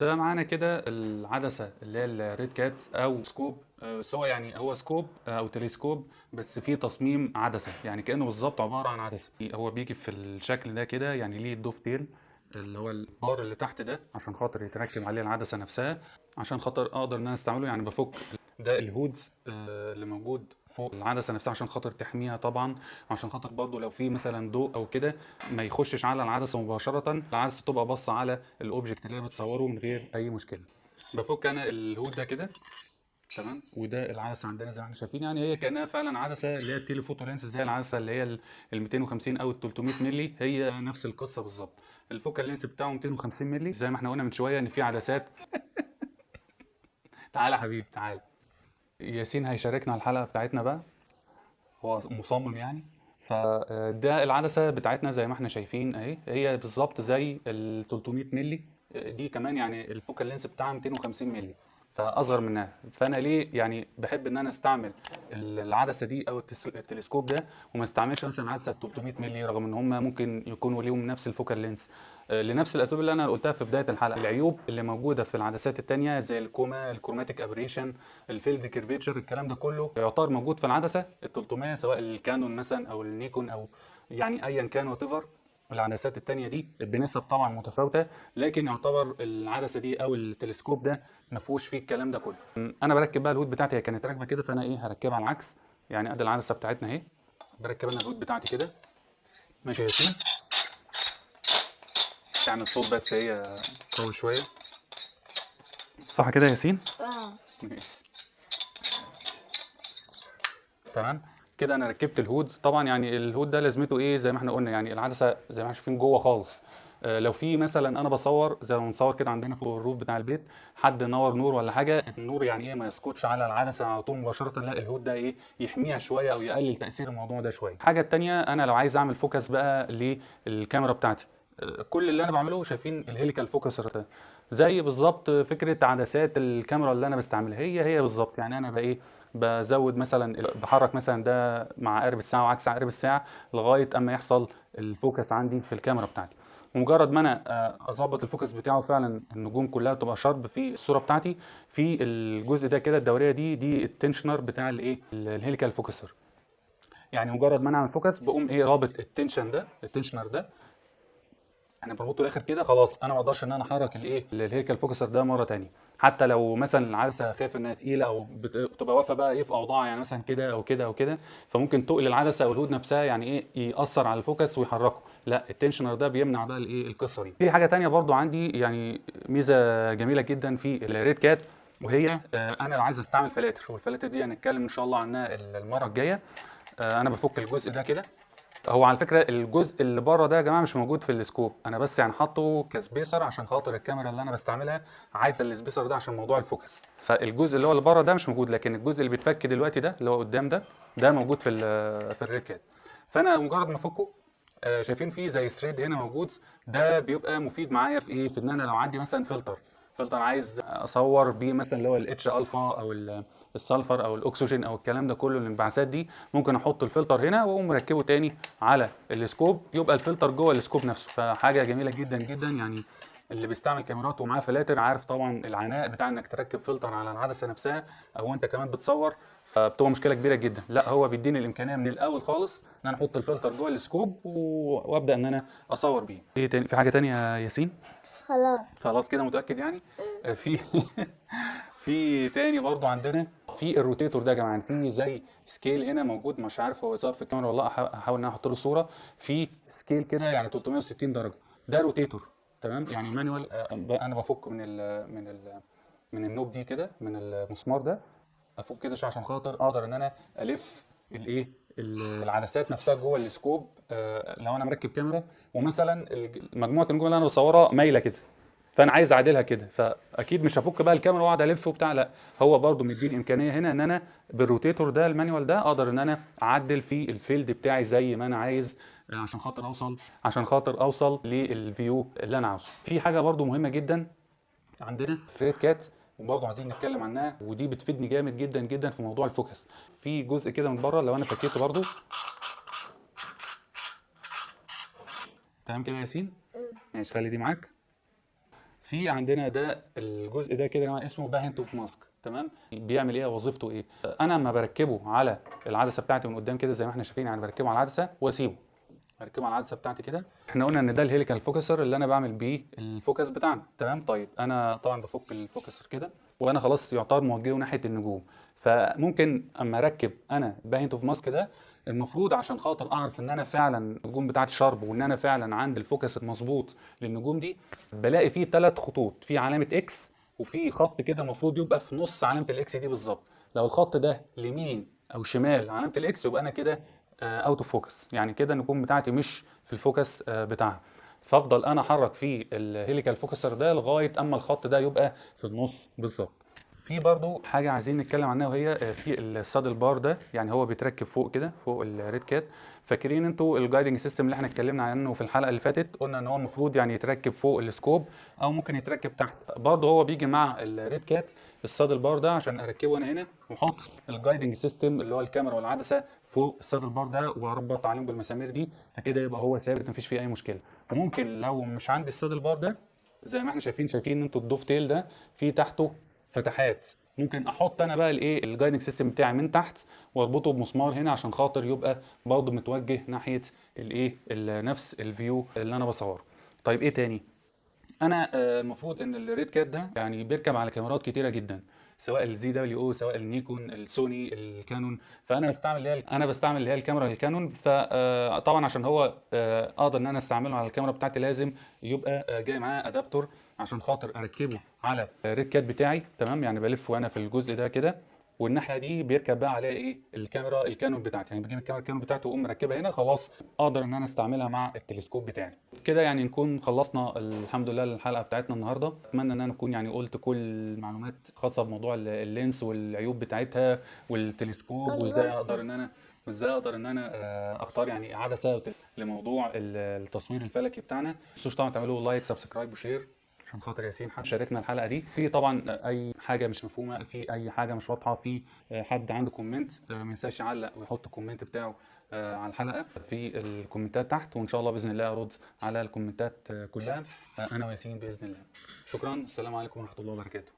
ده معانا كده العدسة اللي هي ال RedCat او scope، سواء يعني هو scope او تلسكوب بس فيه تصميم عدسه، يعني كانه بالظبط عبارة عن عدسه. هو بيجي في الشكل ده كده، يعني ليه ال dovetail اللي هو البار اللي تحت ده عشان خاطر يتركب عليه العدسة نفسها، عشان خاطر اقدر ان انا استعمله. يعني بفك ده ال hood اللي موجود فوق العدسة نفسها عشان خاطر تحميها طبعا، عشان خاطر برضو لو في مثلا ضوء او كده ما يخشش على العدسة مباشره، العدسة تبقى باصة على ال object اللي هي بتصوره من غير اي مشكله. بفك انا ال hood ده كده، تمام. وده العدسة عندنا زي ما احنا شايفين، يعني هي كانها فعلا عدسة اللي هي ال telephoto lens، زي العدسة اللي هي ال 250 او ال 300 مللي، هي نفس القصة بالظبط. ال focal length بتاعه 250 مللي زي ما احنا قلنا من شوية ان في عدسات. تعالى يا حبيبي تعالى، ياسين هيشاركنا الحلقة بتاعتنا بقى، هو مصمم يعني. فده العدسة بتاعتنا زي ما احنا شايفين اهي، هي بالظبط زي ال 300 مللي دي كمان، يعني ال focal length بتاعها 250 مللي فاصغر منها. فانا ليه يعني بحب ان انا استعمل العدسة دي او التلسكوب ده وما استعملش مثلا عدسة 300 مللي، رغم ان هم ممكن يكونوا ليهم نفس ال focal length، لنفس الاسباب اللي انا قلتها في بداية الحلقة. العيوب اللي موجودة في العدسات التانية زي ال coma، ال chromatic aberration، ال field curvature، الكلام ده كله يعتبر موجود في العدسة ال 300، سواء الكانون مثلا او النيكون او يعني ايا كان whatever. العدسات التانية دي بنسب طبعا متفاوتة، لكن يعتبر العدسة دي او التلسكوب ده ما فيهوش فيه الكلام ده كله. انا بركب بقى ال hood بتاعتي، هي كانت راكبة كده، فانا ايه هركبها على العكس. يعني ادي العدسة بتاعتنا اهي، بركب انا ال hood بتاعتي كده. ماشي يا ياسين، تعمل صوت بس هي قوي شوية، صح كده يا ياسين؟ ماشي تمام كده. انا ركبت ال hood. طبعا يعني ال hood ده لازمته ايه؟ زي ما احنا قلنا يعني العدسة زي ما احنا شايفين جوه خالص. لو في مثلا انا بصور زي ما بنصور كده عندنا فوق ال roof بتاع البيت، حد نور نور ولا حاجة، النور يعني ايه ما يسقطش على العدسة على طول مباشرة، لا ال hood ده ايه يحميها شوية او يقلل تاثير الموضوع ده شوية. الحاجة التانية، انا لو عايز اعمل focus بقى للكاميرا بتاعتي، كل اللي انا بعمله شايفين ال helical focuser ده زي بالظبط فكرة عدسات الكاميرا اللي انا بستعملها، هي هي بالظبط. يعني انا بقى ايه بزود مثلا، بحرك مثلا ده مع عقارب الساعة وعكس عقارب الساعة لغاية اما يحصل ال focus عندي في الكاميرا بتاعتي. ومجرد ما انا اظبط ال focus بتاعه فعلا النجوم كلها تبقى sharp في الصورة بتاعتي. في الجزء ده كده الدورية دي، دي ال tensioner بتاع الايه ال helical focuser. يعني مجرد ما انا اعمل focus بقوم ايه رابط ال tension ده، ال tensioner ده انا بربطه الاخر كده، خلاص انا ما اقدرش ان انا احرك الايه ال helical focuser ده مرة تانية. حتى لو مثلا العدسة خايف انها تقيلة او بتبقى واقفة بقى ايه في اوضاع يعني مثلا كده او كده او كده، فممكن تقل العدسة او ال hood نفسها يعني ايه ياثر على ال focus ويحركه، لا ال tensioner ده بيمنع بقى الايه القصة دي. في حاجة تانية برضو عندي يعني ميزة جميلة جدا في ال RedCat، وهي انا لو عايز استعمل فلاتر، والفلاتر دي هنتكلم ان شاء الله عنها المرة الجاية. انا بفك الجزء ده كده. هو على فكرة الجزء اللي بره ده يا جماعة مش موجود في ال scope، انا بس يعني حاطه ك spacer عشان خاطر الكاميرا اللي انا بستعملها عايزه ال spacer ده عشان موضوع ال focus، فالجزء اللي هو اللي بره ده مش موجود، لكن الجزء اللي بيتفك دلوقتي ده اللي هو قدام ده، ده موجود في في ال RedCat. فانا مجرد ما افكه، شايفين فيه زي thread هنا موجود، ده بيبقى مفيد معايا في ايه؟ في ان انا لو عندي مثلا فلتر عايز اصور بيه مثلا اللي هو ال H alpha او ال sulfur او الاكسجين او الكلام ده كله، الانبعاثات دي، ممكن احط الفلتر هنا واقوم مركبة تاني على ال scope، يبقى الفلتر جوه ال scope نفسه. فحاجه جميلة جدا جدا. يعني اللي بيستعمل كاميرات ومعاه فلاتر عارف طبعا العناء بتاع انك تركب فلتر على العدسة نفسها او انت كمان بتصور، فبتبقى مشكلة كبيرة جدا. لا هو بيديني الامكانية من الاول خالص ان انا احط الفلتر جوه ال scope وابدا ان انا اصور بيه. ايه تاني؟ في حاجة تانية يا ياسين؟ خلاص. خلاص كده متاكد يعني؟ في تاني برضو عندنا في ال rotator ده يا جماعة، في زي scale هنا موجود، مش عارف هو ظهر في الكاميرا ولا لا، هحاول ان انا احط له صوره. في scale كده يعني 360 درجه، ده rotator تمام، يعني manual. انا بفك من ال knob دي كده، من المسمار ده افك كده عشان خاطر اقدر ان انا الف الايه العدسات نفسها جوه ال scope. لو انا مركب كاميرا ومثلا مجموعة النجوم اللي انا بصورها مايلة كده، فانا عايز اعدلها كده، فاكيد مش هفك بقى الكاميرا واقعد الف وبتاع، لا هو برضو مديني امكانية هنا ان انا بال rotator ده ال manual ده اقدر ان انا اعدل في ال field بتاعي زي ما انا عايز، عشان خاطر اوصل لل view اللي انا عاوزه. في حاجة برضو مهمة جدا عندنا في RedCat وبرضه عايزين نتكلم عنها، ودي بتفيدني جامد جدا جدا في موضوع ال focus. في جزء كده من بره لو انا فكيته برضه تمام كده يا ياسين؟ ماشي، خلي دي معاك. في عندنا ده الجزء ده كده يا جماعة اسمه Bahtinov mask، تمام. بيعمل ايه؟ وظيفته ايه؟ انا لما بركبه على العدسة بتاعتي من قدام كده زي ما احنا شايفين، يعني بركبه على العدسة واسيبه، بركبه على العدسة بتاعتي كده. احنا قلنا ان ده ال helical focuser اللي انا بعمل بيه ال focus بتاعنا، تمام. طيب انا طبعا بفك ال focuser كده وانا خلاص يعتبر موجهة ناحية النجوم، فممكن اما اركب انا Bahtinov mask ده، المفروض عشان خاطر اعرف ان انا فعلا النجوم بتاعتي sharp وان انا فعلا عندي ال focus المظبوط للنجوم دي، بلاقي فيه 3 خطوط، في علامة X وفي خط كده المفروض يبقى في نص علامة ال X دي بالظبط. لو الخط ده لمين او شمال علامة ال X يبقى انا كده out of focus، يعني كده النجوم بتاعتي مش في ال focus بتاعها. فافضل انا احرك في ال helical focuser ده لغاية اما الخط ده يبقى في النص بالظبط. في برضو حاجة عايزين نتكلم عنها، وهي في ال saddle bar ده، يعني هو بيتركب فوق كده فوق ال RedCat. فاكرين انتوا ال guiding system اللي احنا اتكلمنا عنه في الحلقة اللي فاتت؟ قلنا ان هو المفروض يعني يتركب فوق ال scope او ممكن يتركب تحت. برضو هو بيجي مع ال RedCat ال saddle bar ده عشان اركبه انا هنا، واحط ال guiding system اللي هو الكاميرا والعدسه فوق ال saddle bar ده، واربط عليهم بالمسامير دي، فكده يبقى هو ثابت مفيش فيه اي مشكلة. وممكن لو مش عندي ال saddle bar ده زي ما احنا شايفين انتوا ال dovetail ده في تحته فتحات، ممكن احط انا بقى الايه ال guiding system بتاعي من تحت واربطه بمسمار هنا عشان خاطر يبقى برضه متوجه ناحية الايه نفس ال view اللي انا بصورة. طيب ايه تاني؟ انا المفروض ان ال RedCat ده يعني بيركب على كاميرات كتيرة جدا، سواء ال ZWO، سواء النيكون، السوني، الكانون. فانا بستعمل اللي هي انا بستعمل اللي هي الكاميرا الكانون. فطبعا عشان هو اقدر ان انا استعمله على الكاميرا بتاعتي لازم يبقى جاي معاه adaptor عشان خاطر اركبه على ال RedCat بتاعي، تمام. يعني بلف وانا في الجزء ده كده، والناحية دي بيركب بقى عليها ايه الكاميرا الكانون بتاعتي، يعني بجيب الكاميرا الكانون بتاعتي واقوم مركبها هنا، خلاص اقدر ان انا استعملها مع التلسكوب بتاعي كده. يعني نكون خلصنا الحمد لله الحلقة بتاعتنا النهارده. اتمنى ان انا اكون يعني قلت كل المعلومات خاصة بموضوع ال lens والعيوب بتاعتها والتلسكوب، وازاي اقدر ان انا اختار يعني عدسة لموضوع التصوير الفلكي بتاعنا. ما تنسوش طبعا تعملوا like subscribe و share عشان خاطر ياسين حد شاركنا الحلقة دي. في طبعا اي حاجة مش مفهومه، في اي حاجة مش واضحة، في حد عنده comment، ما ينساش يعلق ويحط ال comment بتاعه على الحلقة في الكومنتات تحت، وان شاء الله باذن الله ارد على الكومنتات كلها انا وياسين باذن الله. شكرا، السلام عليكم ورحمة الله وبركاته.